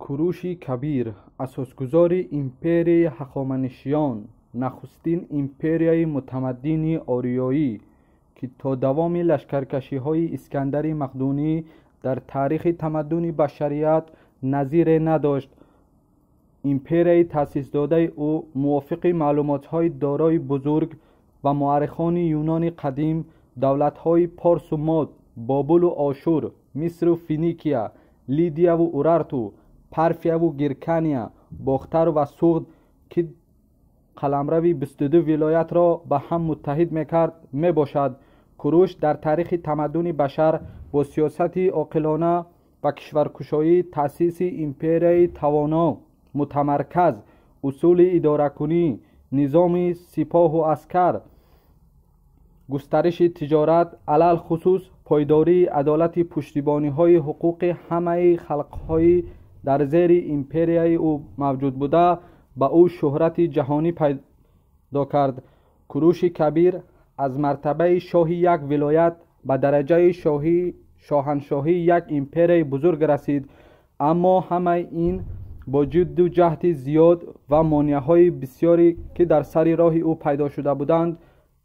Куруши Кабир, асосгузори империяи Ҳахоманишиён, нахустин империяи мутамаддини ориёӣ, ки то давоми лашкаркашиҳои Искандари Мақдунӣ дар таърихи тамаддуни башарият назире надошт. Империяи таъсисдодаи ӯ мувофиқи маълумотҳои дорои бузург ва муаррихони Юнони қадим давлатҳои Порсу Мод, Бобулу Ошур, Мисру Финикия, Лидияву Урарту, Парфияву Гиркания, Бохтар ва Суғд, ки қаламрави 22 вилоятро ба ҳам муттаҳид мекард, мебошад. Куруш дар таърихи тамаддуни башар бо сиёсати оқилона ва кишваркушоӣ, таъсиси империяи тавоно, мутамарказ, усули идоракунӣ, низоми сипоҳу аскар, густариши тиҷорат, алалхусус пойдории адолати пуштибониҳои ҳуқуқи ҳамаи халқҳои дар зери империяи ӯ мавҷуд буда, ба ӯ шӯҳрати ҷаҳонӣ пайдо кард. Куруши Кабир аз мартабаи шоҳи як вилоят ба дараҷаи шоҳаншоҳии як империяи бузург расид. Аммо ҳамаи ин бо ҷидду ҷаҳди зиёд ва монеаҳои бисёре, ки дар сари роҳи ӯ пайдо шуда буданд,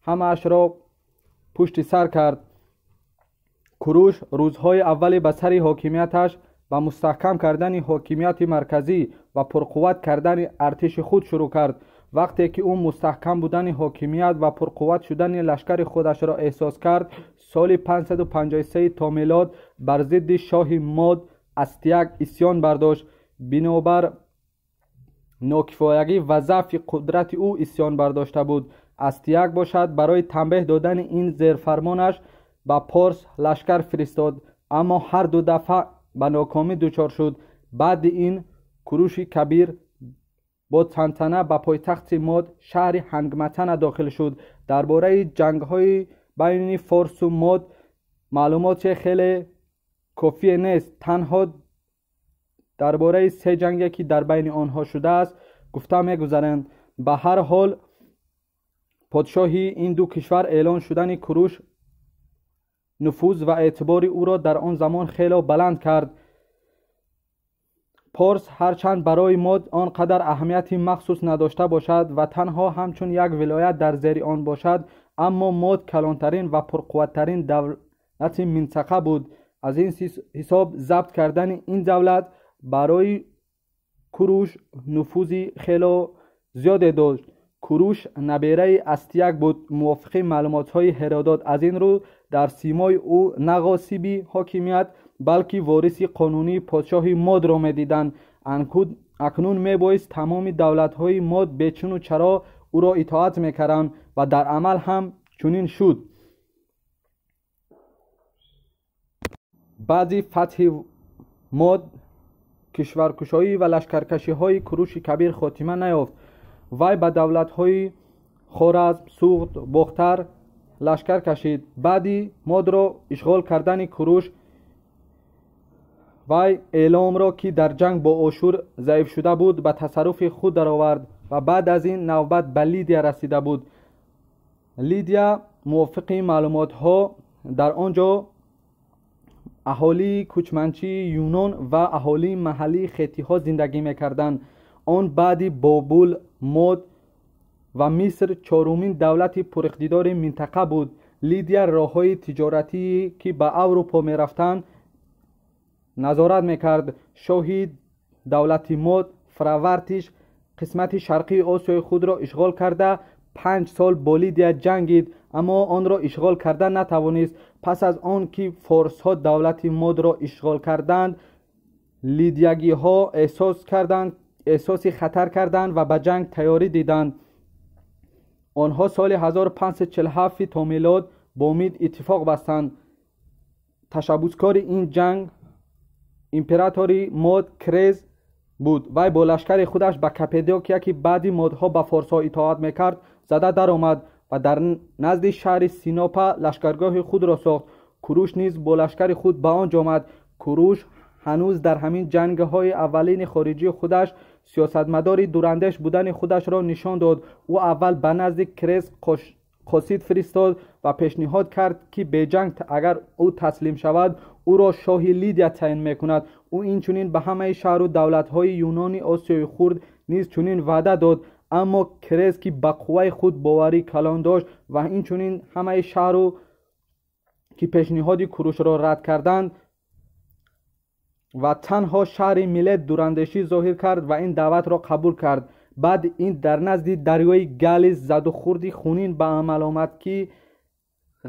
ҳамаашро пушти сар кард. Куруш рӯзҳои аввали ба сари ҳокимияташ ба мустаҳкам кардани ҳокимияти марказӣ ва пурқувват кардани артиши худ шурӯъ кард. Вақте ки ӯ мустаҳкам будани ҳокимият ва пурқувват шудани лашкари худашро эҳсос кард, соли 553 то милод бар зидди шоҳи Мод Астияк исьён бардошт. Бинобар нокифоягӣ ва заъфи қудрати ӯ исьён бардошта буд. Астияк бошад, барои танбеҳ додани ин зерфармонаш ба Порс лашкар фиристод, аммо ҳар ду дафъа ба нокомӣ дучор шуд. Баъди ин Куруши Кабир бо тантана ба пойтахти Мод, шаҳри Ҳангматана, дохил шуд. Дар бораи ҷангҳои байни форсу Мод маълумоте хеле кофие нест. Танҳо дар бораи се ҷанге, ки дар байни онҳо шудааст, гуфта мегузаранд. Ба ҳар ҳол, подшоҳи ин ду кишвар эълон шудани Куруш нуфуз ва эътибори ӯро дар он замон хело баланд кард. Порс ҳарчанд барои Мод он қадар аҳамияти махсус надошта бошад ва танҳо ҳамчун як вилоят дар зери он бошад, аммо Мод калонтарин ва пурқувваттарин давлати минтақа буд. Аз ин ҳисоб забт кардани ин давлат барои Куруш нуфузи хело зиёде дошт. Куруш набераи Астияк буд, мувофиқи маълумотҳои Ҳеродот. Аз ин рӯ дар симои ӯ на ғосиби ҳокимият, балки вориси қонунии подшоҳи Модро медиданд. Акнун мебоист тамоми давлатҳои Мод бечуну чаро ӯро итоат мекарданд ва дар амал ҳам чунин шуд. Баъди фатҳи Мод кишваркушоӣ ва лашкаркашиҳои Куруши Кабир хотима наёфт. Вай ба давлатҳои Хоразм, Суғд, Бохтар лашкар кашид. Баъди Модро ишғол кардани Куруш, вай Эъломро, ки дар ҷанг бо Ошур заиф шуда буд, ба тасарруфи худ даровард ва баъд аз ин навбат ба Лидия расида буд. Лидия, мувофиқи маълумотҳо, дар он ҷо аҳолии кӯчманчии юнон ва аҳолии маҳаллии хетиҳо зиндагӣ мекарданд. Он баъди Бобул, Мод ва Миср чорумин давлати пуриқтидори минтақа буд. Лидия роҳҳои тиҷоратие, ки ба Аврупо мерафтанд, назорат мекард. Шоҳи давлати Мод Фравартиш қисмати шарқии Осиёи худро ишғол карда, 5 сол бо Лидия ҷангид, аммо онро ишғол карда натавонист. Пас аз он ки форсҳо давлати Модро ишғол карданд, лидиягиҳо эҳсоси хатар карданд ва ба ҷанг тайёрӣ диданд. Онҳо соли 1547 то милод бо Мид иттифоқ бастанд. Ташаббускори ин ҷанг императори Мод Крез буд. Вай бо лашкари худаш ба Каппадокия, ки баъди модҳо ба форсҳо итоат мекард, зада даромад ва дар назди шаҳри Синопа лашкаргоҳи худро сохт. Куруш низ бо лашкари худ ба он ҷо омад. Куруш ҳанӯз дар ҳамин ҷангҳои аввалини хориҷии худаш сиёсатмадори дурандеш будани худашро нишон дод. Ӯ аввал ба назди Крез қосид фиристод ва пешниҳод кард, ки беҷанг агар ӯ таслим шавад, Ӯро шоҳи Лидия таъин мекунад. Ӯ инчунин ба ҳамаи шаҳру давлатҳои Юнони Осиёи Хурд низ чунин ваъда дод. Аммо Крез, ки ба қувваи худ боварӣ калон дошт ва инчунин ҳамаи шаҳру ки пешниҳоди Курушро рад карданд ва танҳо шаҳри Милет дурандешӣ зоҳир кард ва ин даъватро қабул кард. Баъд ин дар назди дарёи Галис задухӯрди хунин ба амал омад, ки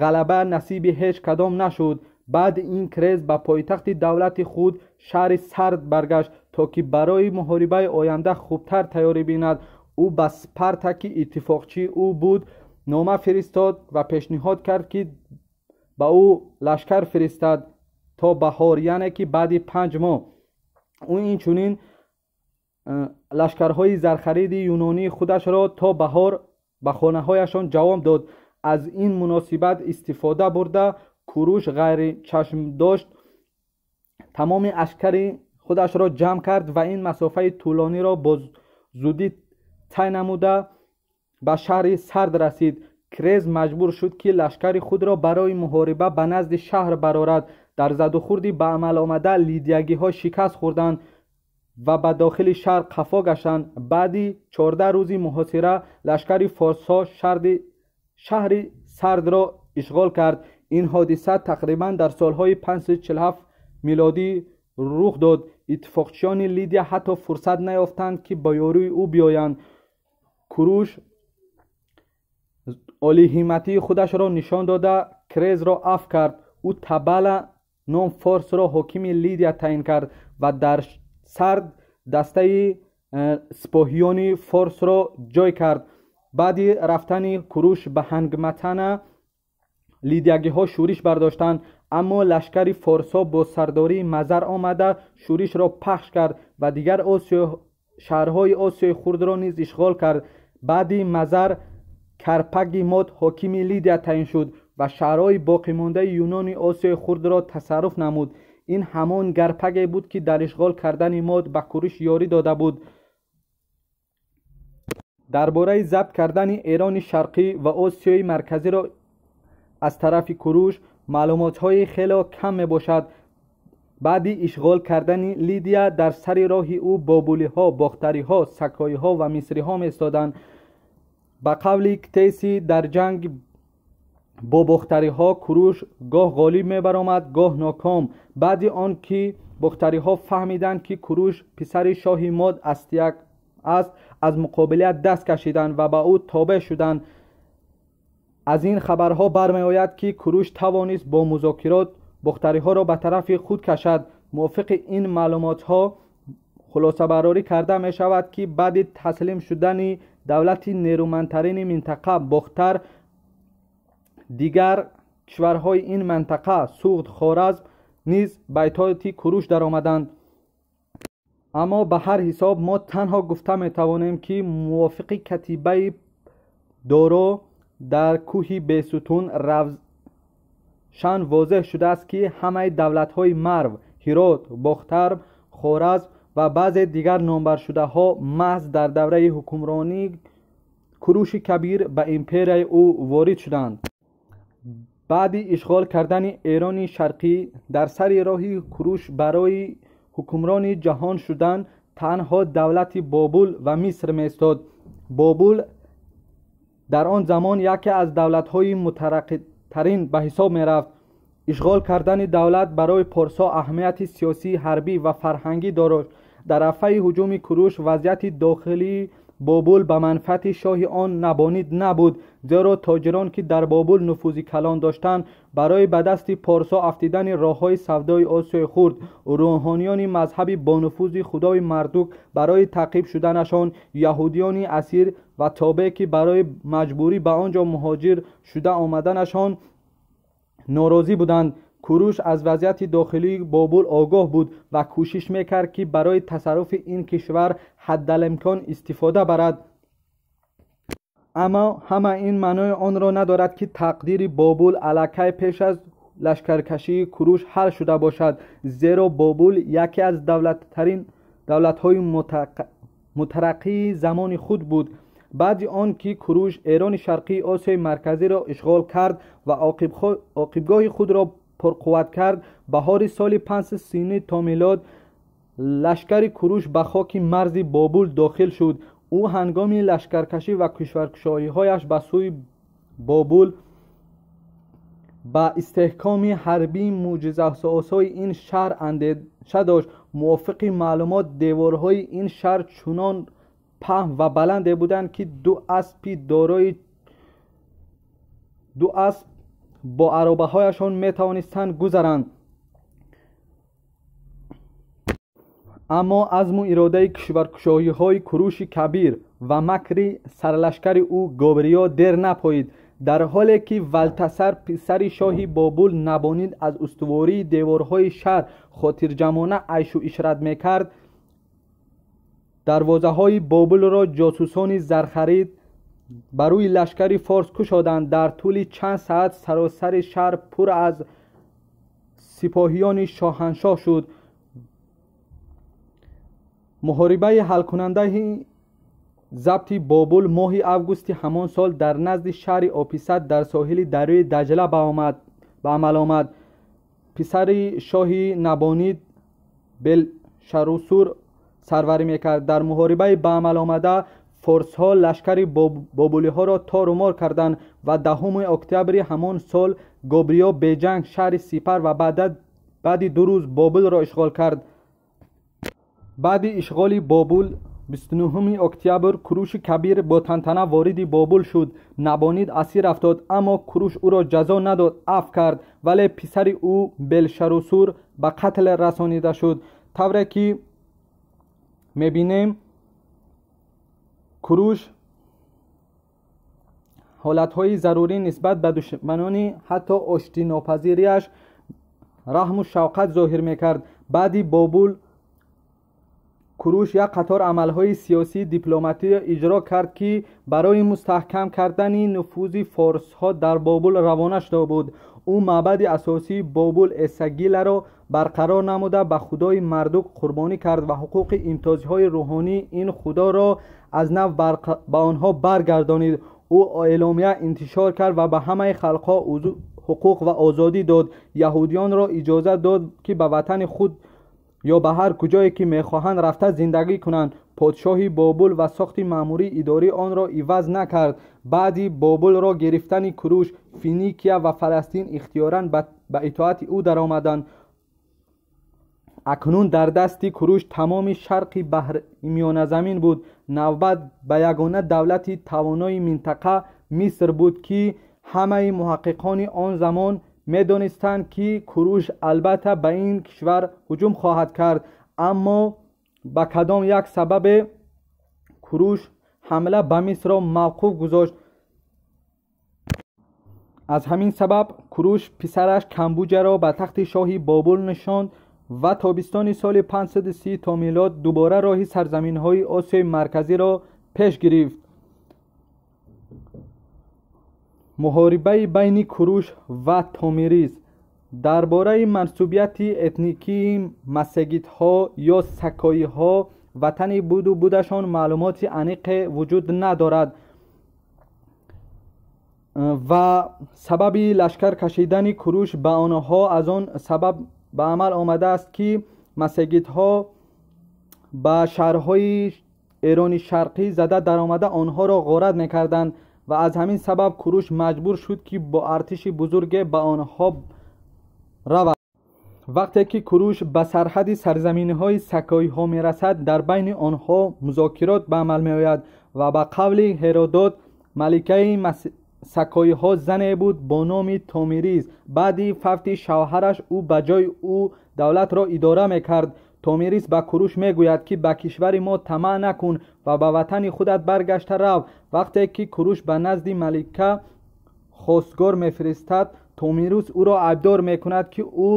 ғалаба насиби ҳеҷ кадом нашуд. Баъд ин Крез ба пойтахти давлати худ шаҳри Сард баргашт, то ки барои муҳорибаи оянда хубтар тайёрӣ бинад. Ӯ ба Спарта, ки иттифоқчии ӯ буд, нома фиристод ва пешниҳод кард, ки ба ӯ лашкар фиристад то баҳор, яъне ки баъди 5 моҳ. Ӯ инчунин лашкарҳои зархариди юнонии худашро то баҳор ба хонаҳояшон ҷавоб дод. Аз ин муносибат истифода бурда, Куруш ғайричашмдошт тамоми ашкари худашро ҷамъ кард ва ин масофаи тӯлониро бо зудӣ тай намуда ба шаҳри Сард расид. Крез маҷбур шуд, ки лашкари худро барои муҳориба ба назди шаҳр барорад. Дар задухӯрди ба амал омада лидиягиҳо шикаст хӯрданд ва ба дохили шаҳр қафо гаштанд. Баъди 14 рӯзи муҳосира лашкари форсҳо шаҳри Сардро ишғол кард. Ин ҳодиса тақрибан дар солҳои 547 милодӣ рух дод. Иттифоқчиёни Лидия ҳатто фурсат наёфтанд, ки ба ёрии ӯ биёянд. Куруш олиҳимматии худашро нишон дода, Крезро афв кард. Ӯ Табала ном форсро ҳокими Лидия таъин кард ва дар Сард дастаи сипоҳиёни форсро ҷой кард. Баъди рафтани Куруш ба Ҳангматана лидиягиҳо шӯриш бардоштанд, аммо лашкари форсҳо бо сардории Мазар омада шӯришро пахш кард ва дигар шаҳрҳои Осиёи Хурдро низ ишғол кард. Баъди Мазар Карпаги Мод ҳокими Лидия таъин шуд ва шаҳрҳои боқимондаи Юнони Осиёи Хурдро тасарруф намуд. Ин ҳамон Гарпаге буд, ки дар ишғол кардани Мод ба Куруш ёрӣ дода буд. Дар бораи забт кардани Эрони Шарқӣ ва Осиёи Марказиро аз тарафи Куруш маълумотҳои хело кам мебошад. Баъди ишғол кардани Лидия дар сари роҳи ӯ бобулиҳо, бохтариҳо, сакоиҳо ва мисриҳо меистоданд. Ба қавли Ктеси, дар ҷанг бо бохтариҳо Куруш гоҳ ғолиб мебаромад, гоҳ ноком. Баъди он ки бохтариҳо фаҳмиданд, ки Куруш писари шоҳи Мод Астиак аст, аз муқобилият даст кашиданд ва ба ӯ тобеъ шуданд. Аз ин хабарҳо бармеояд, ки Куруш тавонист бо музокирот бохтариҳоро ба тарафи худ кашад. Мувофиқи ин маълумотҳо хулосабарорӣ карда мешавад, ки баъди таслим шудани давлати нерӯмандтарини минтақа Бохтар, дигар кишварҳои ин минтақа Суғд, Хоразм низ ба итоати Куруш даромаданд. Аммо ба ҳар ҳисоб мо танҳо гуфта метавонем, ки мувофиқи катибаи Доро дар кӯҳи Бесутун равшан возеҳ шудааст, ки ҳамаи давлатҳои Марв, Ҳирот, Бохтар, Хоразм ва баъзе дигар номбаршудаҳо маҳз дар давраи ҳукмронии Куруши Кабир ба империяи ӯ ворид шуданд. Баъди ишғол кардани Эрони Шарқӣ дар сари роҳи Куруш барои ҳукмрони ҷаҳон шудан танҳо давлати Бобул ва Миср меистод. Бобул дар он замон яке аз давлатҳои мутараққитарин ба ҳисоб мерафт. Ишғол кардани давлат барои порсҳо аҳамияти сиёсӣ, ҳарбӣ ва фарҳангӣ дошт. Дар рафаи ҳуҷуми Куруш вазъияти дохилии Бобул ба манфиати шоҳи он Набонид набуд, зеро тоҷирон, ки дар Бобул нуфузи калон доштанд, барои ба дасти порсҳо афтидани роҳҳои савдои Осиёи Хурд, рӯҳониёни мазҳаби бонуфузи худои Мардук барои таъқиб шуданашон, яҳудиёни асир ва тобеъ, ки барои маҷбурӣ ба он ҷо муҳоҷир шуда омаданашон норозӣ буданд. Куруш аз вазъияти дохилии Бобул огоҳ буд ва кӯшиш мекард, ки барои тасарруфи ин кишвар ҳаддалимкон истифода барад. Аммо ҳама ин маънои онро надорад, ки тақдири Бобул аллакай пеш аз лашкаркашии Куруш ҳал шуда бошад, зеро Бобул яке аз давлатҳои мутараққии замони худ буд. Баъди он ки Куруш Эрони Шарқии Осиёи Марказиро ишғол кард ва оқибгоҳи худро пурқувват кард. Баҳори соли 539 то милод лашкари Куруш ба хоки марзи Бобул дохил шуд. Ӯ ҳангоми лашкаркашӣ ва кишваркушоиҳояш ба сӯи Бобул ба истеҳкоми ҳарбии мӯъҷизаосои ин шаҳр андеша дошт. Мувофиқи маълумот, деворҳои ин шаҳр чунон паҳн ва баланде буданд, ки ду асп бо аробаҳояшон метавонистанд гузаранд. Аммо азму иродаи кишваркушоиҳои Куруши Кабир ва макри сарлашкари ӯ Гобриё дер напоид. Дар ҳоле ки Валтасар, писари шоҳи Бобул Набонид, аз устувории деворҳои шаҳр хотирҷамъона айшу ишрат мекард, дарвозаҳои Бобулро ҷосусони зархарид ба рӯи лашкари форс кушоданд. Дар тӯли чанд саат саросари шаҳр пур аз сипоҳиёни шоҳаншоҳ шуд. Муҳорибаи ҳалкунандаи забти Бобул моҳи августи ҳамон сол дар назди шаҳри Описат дар соҳили дарёи Даҷла ба амал омад. Писари шоҳи Набонид Белшарусур сарварӣ мекард. Дар муҳорибаи ба амал омада форсҳо лашкари бобулиҳоро торумор карданд ва 10 октябри ҳамон сол Гобриё беҷанг шаҳри Сипар ва баъди 2 рӯз Бобулро ишғол кард. Баъди ишғоли Бобул 29 октябр Куруши Кабир бо тантана вориди Бобул шуд. Набонид асир афтод, аммо Куруш ӯро ҷазо надод, афв кард, вале писари ӯ Белшарусур ба қатл расонида шуд. Тавре ки мебинем, Куруш ҳолатҳои зарурӣ нисбат ба душманони ҳатто оштинопазириаш раҳму шавқат зоҳир мекард. Баъди Бобул Куруш як қатор амалҳои сиёсии дипломатиро иҷро кард, ки барои мустаҳкам кардани нуфузи форсҳо дар Бобул равона шуда буд. Ӯ маъбади асосии Бобул Эсагиларо барқарор намуда, ба худои Мардук қурбонӣ кард ва ҳуқуқи имтиёзҳои рӯҳонии ин худоро аз нав ба онҳо баргардонид. Ӯ эъломия интишор кард ва ба ҳамаи халқҳо ҳуқуқ ва озодӣ дод. Яҳудиёнро иҷоза дод, ки ба ватани худ ё ба ҳар куҷое ки мехоҳанд рафта зиндагӣ кунанд. Подшоҳи Бобул ва сохти маъмурии идории онро иваз накард. Баъди Бобулро гирифтани Куруш, Финикия ва Фаластин ихтиёран ба итоати ӯ даромаданд. Акнун дар дасти Куруш тамоми шарқи баҳри Миёназамин буд. Навбат ба ягона давлати тавонои минтақа Миср буд, ки ҳамаи муҳаққиқони он замон медонистанд, ки Куруш албатта ба ин кишвар ҳуҷум хоҳад кард, аммо ба кадом як сабабе Куруш ҳамла ба Мисрро мавқуф гузошт. Аз ҳамин сабаб Куруш писараш Камбуҷаро ба тахти шоҳи Бобул нишонд ва тобистони соли 530 то милод дубора роҳи сарзаминҳои Осиёи Марказиро пеш гирифт. Муҳорибаи байни Куруш ва Томирис. Дар бораи мансубияти этникии массагитҳо ё сакоиҳо ватани буду будашон маълумоти аниқе вуҷуд надорад ва сабаби лашкар кашидани Куруш ба онҳо аз он сабаб ба амал омадааст, ки массагитҳо ба шаҳрҳои Эрони Шарқӣ зада даромада онҳоро ғорат мекарданд ва аз ҳамин сабаб Куруш маҷбур шуд, ки бо артиши бузурге ба онҳо равад. Вақте ки Куруш ба сарҳади сарзаминҳои сакоиҳо мерасад, дар байни онҳо музокирот ба амал меояд ва ба қавли Ҳеродот маликаи сакоиҳо зане буд бо номи Томирис. Баъди фавти шавҳараш ӯ ба ҷои ӯ давлатро идора мекард. Томирис ба Куруш мегӯяд, ки ба кишвари мо тамаъ накун ва ба ватани худат баргашта рав. Вақте ки Куруш ба назди малика хостгор мефиристад, Томирис ӯро айбдор мекунад, ки ӯ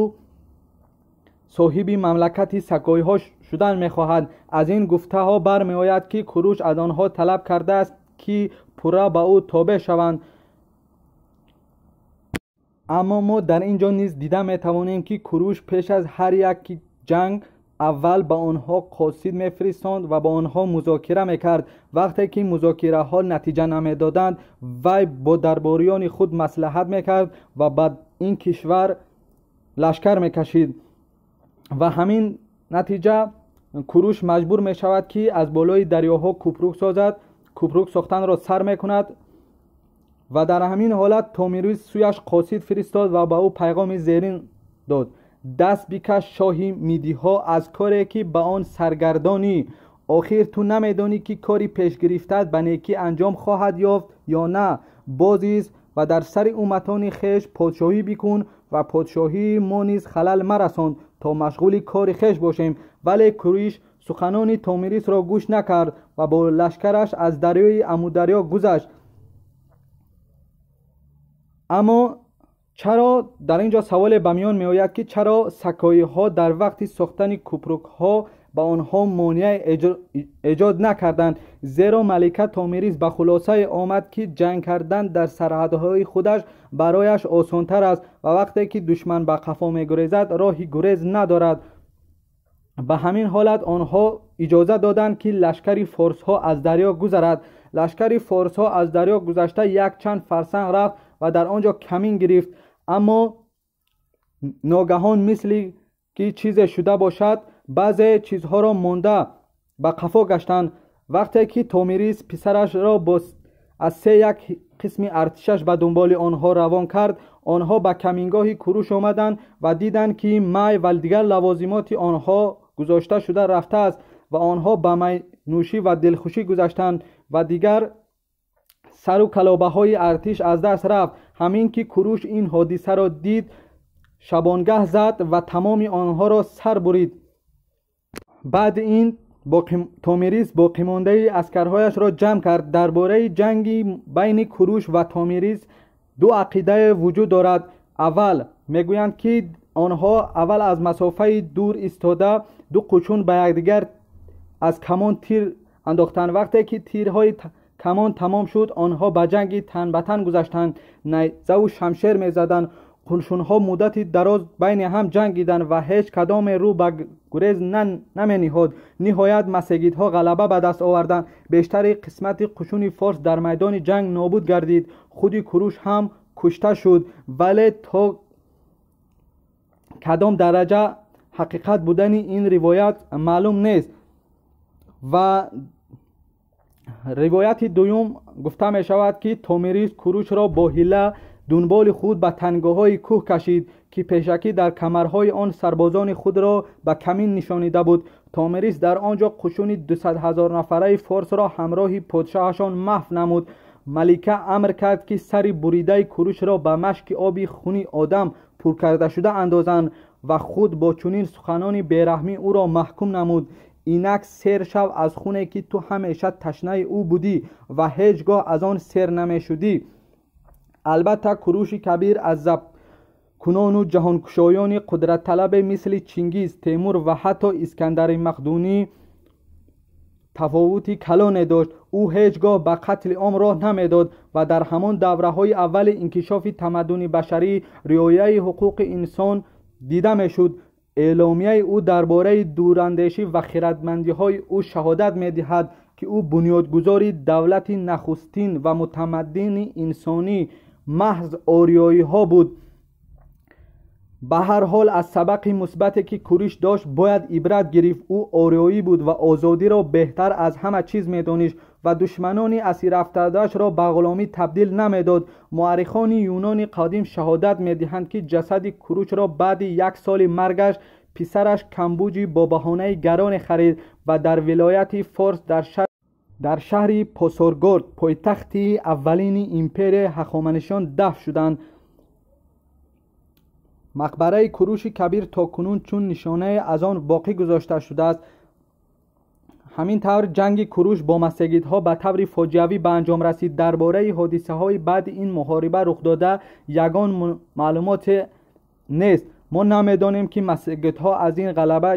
соҳиби мамлакати сакоиҳо шудан мехоҳад. Аз ин гуфтаҳо бармеояд, ки Куруш аз онҳо талаб кардааст, ки пурра ба ӯ тобеъ шаванд. Аммо мо дар ин ҷо низ дида метавонем, ки Куруш пеш аз ҳар як ҷанг аввал ба онҳо қосид мефиристонд ва бо онҳо музокира мекард. Вақте ки музокираҳо натиҷа намедоданд, вай бо дарбориёни худ маслиҳат мекард ва ба ин кишвар лашкар мекашид. Ва ҳамин натиҷа Куруш маҷбур мешавад, ки аз болои дарёҳо кӯпрук созад, кӯпрук сохтанро сар мекунад. Ва дар ҳамин ҳолат Томирис сӯяш қосид фиристод ва ба ӯ пайғоми зерин дод: даст бикаш, шоҳи мидиҳо, аз коре ки ба он саргардонӣ. Охир ту намедонӣ, ки кори пешгирифтаат ба некӣ анҷом хоҳад ёфт ё на. Бозист ва дар сари умматони хеш подшоҳӣ бикун ва подшоҳии мо низ халал марасон, то машғули кори хеш бошем. Вале Куруш суханони Томирисро гӯш накард ва бо лашкараш аз дарёи Амударё гузашт. Аммо чаро дар ин ҷо саволе ба миён меояд, ки чаро сакоиҳо дар вақти сохтани кӯпрукҳо ба онҳо монеа эҷод накарданд? Зеро малика Томирис ба хулосае омад, ки ҷанг кардан дар сарҳадҳои худаш барояш осонтар аст ва вақте ки душман ба қафо мегурезад, роҳи гурез надорад. Ба ҳамин ҳолат онҳо иҷоза доданд, ки лашкари форсҳо аз дарё гузарад. Лашкари форсҳо аз дарё гузашта якчанд фарсанг рафт ва дар он ҷо камин гирифт. Аммо ногаҳон мисли ки чизе шуда бошад, баъзе чизҳоро монда ба қафо гаштанд. Вақте ки Томирис писарашро аз се як қисми артишаш ба дунболи онҳо равон кард, онҳо ба камингоҳи Куруш омаданд ва диданд, ки май ва дигар лавозимоти онҳо гузошта шуда рафтааст ва онҳо ба майнӯшӣ ва дилхушӣ гузаштанд ва дигар сару калобаҳои артиш аз даст рафт. Ҳамин ки Куруш ин ҳодисаро дид, шабонгаҳ зад ва тамоми онҳоро сар бурид. Баъди ин Томирис боқимондаи аскарҳояшро ҷамъ кард. Дар бораи ҷанги байни Куруш ва Томирис ду ақидае вуҷуд дорад. Аввал мегӯянд, ки онҳо аввал аз масофаи дур истода ду қушун ба якдигар аз камон тир андохтанд. Вақте ки тирҳои камон тамом шуд, онҳо ба ҷанги тан ба тан гузаштанд, найзаву шамшер мезаданд. Қушунҳо муддати дароз байни ҳам ҷангиданд ва ҳеҷ кадоме рӯ ба гурез намениҳод. Ниҳоят массагитҳо ғалаба ба даст оварданд. Бештари қисмати қушуни форс дар майдони ҷанг нобуд гардид. Худи Куруш ҳам кушта шуд. Вале то кадом дараҷа ҳақиқат будани ин ривоят маълум нест. Ва ривояти дуюм гуфта мешавад, ки Томирис Курушро бо ҳила дунболи худ ба тангоҳҳои кӯҳ кашид, ки пешакӣ дар камарҳои он сарбозони худро ба камин нишонида буд. Томирис дар он ҷо қушуни 200 000 нафараи форсро ҳамроҳи подшоҳашон маҳв намуд. Малика амр кард, ки сари буридаи Курушро ба машки оби хуни одам пур карда шуда андозанд ва худ бо чунин суханони бераҳмӣ ӯро маҳкум намуд: инак сер шав аз хуне, ки ту ҳамеша ташнаи ӯ будӣ ва ҳеҷ гоҳ аз он сер намешудӣ. Албатта Куруши Кабир аз забкунону ҷаҳонкушоёни қудратталабе мисли Чингиз, Темур ва ҳатто Искандари Мақдунӣ тафовути калоне дошт. Ӯ ҳеҷ гоҳ ба қатли ом роҳ намедод ва дар ҳамон давраҳои аввали инкишофи тамаддуни башарӣ риояи ҳуқуқи инсон дида мешуд. Эъломияи ӯ дар бораи дурандешӣ ва хиратмандиҳои ӯ шаҳодат медиҳад, ки ӯ бунёдгузори давлати нахустин ва мутамаддини инсонӣ маҳз ориёиҳо буд. Ба ҳар ҳол аз сабақи мусбате, ки Куруш дошт, бояд ибрат гирифт. Ӯ ориёӣ буд ва озодиро беҳтар аз ҳама чиз медонист ва душманони асирафтадаашро ба ғуломӣ табдил намедод. Муаррихони юнони қадим шаҳодат медиҳанд, ки ҷасади Курушро баъди як соли маргаш писараш Камбуҷӣ бо баҳонаи гароне харид ва дар вилояти Форс дар шаҳри Посоргорд, пойтахти аввалини империяи Ҳахоманишиён, дафн шуданд. Мақбараи Куруши Кабир то кунун чун нишонае аз он боқӣ гузошта шудааст. Ҳамин тавр ҷанги Куруш бо массагитҳо ба таври фоҷиавӣ ба анҷом расид. Дар бораи ҳодисаҳои баъди ин муҳориба рухдода ягон маълумоте нест. Мо намедонем, ки массагитҳо аз ин ғалаба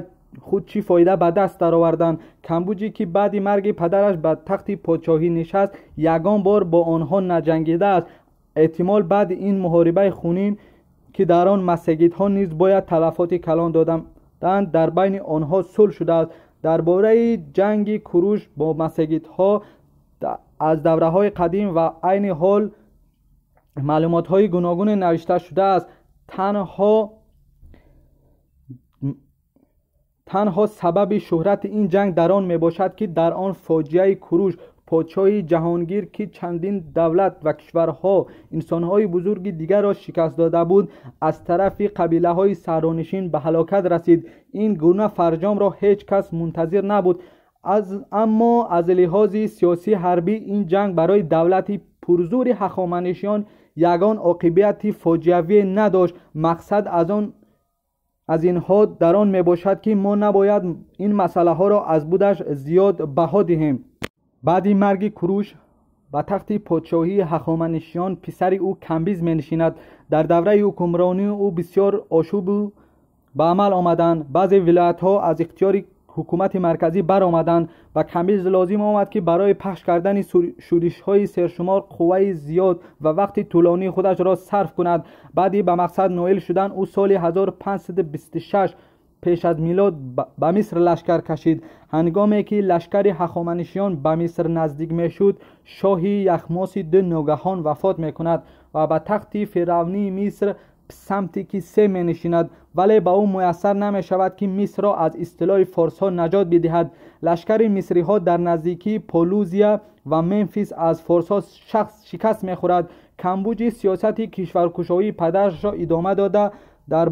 худ чӣ фоида ба даст дароварданд. Камбуҷӣ, ки баъди марги падараш ба тахти подшоҳӣ нишаст, ягон бор бо онҳо наҷангидааст. Эҳтимол баъди ин муҳорибаи хунин, ки дар он массагитҳо низ бояд талафоти калон доданд, дар байни онҳо сулҳ шудааст. Дар бораи ҷанги Куруш бо массагитҳо аз давраҳои қадим ва айни ҳол маълумотҳои гуногуне навишта шудааст. Танҳо Танҳо сабаби шӯҳрати ин ҷанг дар он мебошад, ки дар он фоҷиаи Куруш, подшоҳи ҷаҳонгир, ки чандин давлат ва кишварҳо инсонҳои бузурги дигарро шикаст дода буд, аз тарафи қабилаҳои саҳронишин ба ҳалокат расид. Ин гуна фарҷомро ҳеҷ кас мунтазир набуд. Аммо аз лиҳози сиёсӣ ҳарбӣ ин ҷанг барои давлати пурзури ҳахоманишиён ягон оқибати фоҷиавие надошт. Мақсад аз инҳо дар он мебошад, ки мо набояд ин масъалаҳоро аз будаш зиёд баҳо диҳем. Баъди марги Куруш ба тахти подшоҳии ҳахоманишиён писари ӯ Камбиз менишинад. Дар давраи ҳукмронии ӯ бисёр ошӯбу ба амал омаданд. Баъзе вилоятҳо аз ихтиёри ҳукумати марказӣ баромаданд. Ба Камбиз лозим омад, ки барои пахш кардани шӯришҳои сершумор қувваи зиёд ва вақти тӯлонии худашро сарф кунад. Баъди ба мақсад ноил шудан ӯ соли 1526 пеш аз милод ба Миср лашкар кашид. Ҳангоме ки лашкари ҳахоманишиён ба Миср наздик мешуд, шоҳи Яхмоси ду ногаҳон вафот мекунад ва ба тахти фиръавнии Миср Псамтики се менишинад, вале ба ӯ муяссар намешавад, ки Мисрро аз истилои форсҳо наҷот бидиҳад. Лашкари мисриҳо дар наздикии Полузия ва Мемфис аз форсҳо шикаст мехӯрад. Камбуҷи сиёсати кишваркушоии падарашро идома дода, дар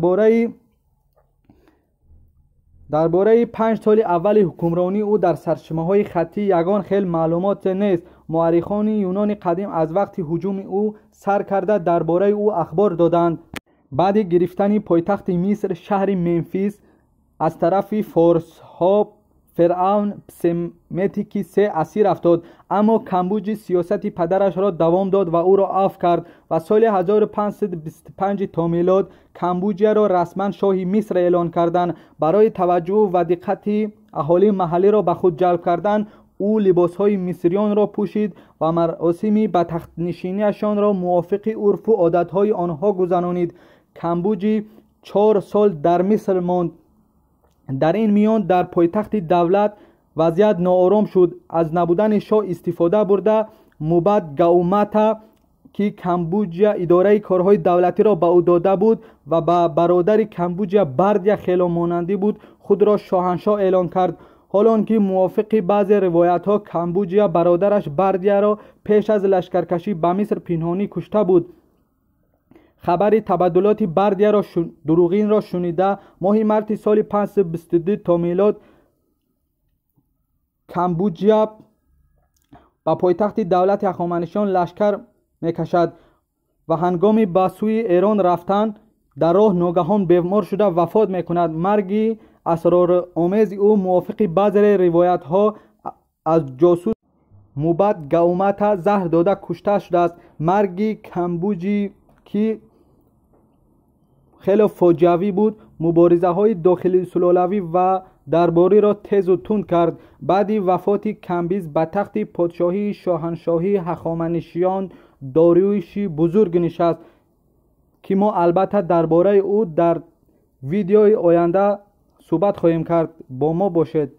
бораи 5 соли аввали ҳукмронии ӯ дар сарчашмаҳои хаттӣ ягон хел маълумоте нест. Муаррихони юнони қадим аз вақти ҳуҷуми ӯ сар карда дар бораи ӯ ахбор доданд. Баъди гирифтани пойтахти Миср, шаҳри Мемфис, аз тарафи форсҳо фиръавн Псеметики се асир афтод, аммо Камбуҷи сиёсати падарашро давом дод ва ӯро афв кард ва соли 1525 то милод Камбуҷияро расман шоҳи Миср эълон карданд. Барои таваҷҷӯҳ ва диққати аҳолии маҳаллиро ба худ ҷалб кардан ӯ либосҳои мисриёнро пӯшид ва маросими ба тахтнишиниашонро мувофиқи урфу одатҳои онҳо гузаронид. Камбуҷи 4 сол дар Миср монд. Дар ин миён дар пойтахти давлат вазъият ноором шуд. Аз набудани шоҳ истифода бурда, мӯбад Гаумата, ки Камбуҷия идораи корҳои давлатиро ба ӯ дода буд ва ба бародари Камбуҷия Бардия хело монандӣ буд, худро шоҳаншоҳ эълон кард, ҳолон ки мувофиқи баъзе ривоятҳо Камбуҷия бародараш Бардияро пеш аз лашкаркашӣ ба Миср пинҳонӣ кушта буд. Хабари табаддулоти Бардияро дурӯғинро шунида, моҳи марти соли 522 то милод Камбуҷия ба пойтахти давлати ҳахоманишиён лашкар мекашад ва ҳангоми ба сӯи Эрон рафтан дар роҳ ногаҳон бемор шуда вафот мекунад. Марги асроромези ӯ мувофиқи баъзе ривоятҳо аз ҷосус мӯбад Гаумата заҳр дода кушта шудааст. Марги Камбуҷӣ, ки хеле фоҷиавӣ буд, муборизаҳои дохилисулолавӣ ва дарбориро тезу тунд кард. Баъди вафоти Камбиз ба тахти подшоҳии шоҳаншоҳии ҳахоманишиён Дориуши бузург нишаст, ки мо албатта дар бораи ӯ дар видеои оянда суҳбат хоҳем кард. Бо мо бошед.